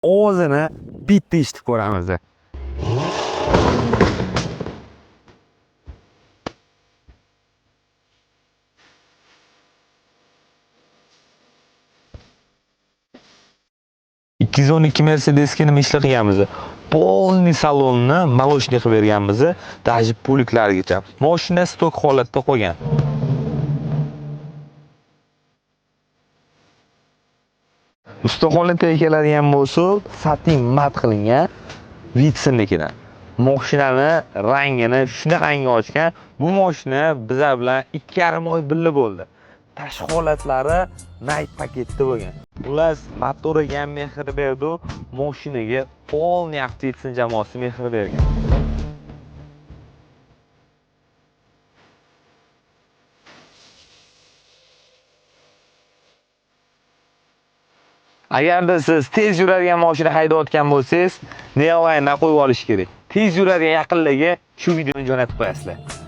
Ovozini bitta eshitib ko'ramiz. 212 Mercedesga nima ishlar qilganmiz? Полный salonni молочный qilib berganmiz, даже puliklarigacha. Mashina stok holatda qolgan. Ustaxona keladigan bo'lsa, satin mat qilingan Vitsinnikidan. Mashinani rangini shunaqangi ochgan. Bu mashina bizlar bilan 2,5 oy birga bo'ldi. Tashqi holatlari night paketda bo'lgan. Xullas, motoriga ham mehr berdi, mashinaga полный Avtotsin jamoasi mehr bergan. Agarda siz tez yuradigan mashina haydayotgan bo'lsangiz, Neoline'dan qo'yib olish kerak. Tez yuradigan yaqinlarga shu videoni jo'natib qo'yasizlar.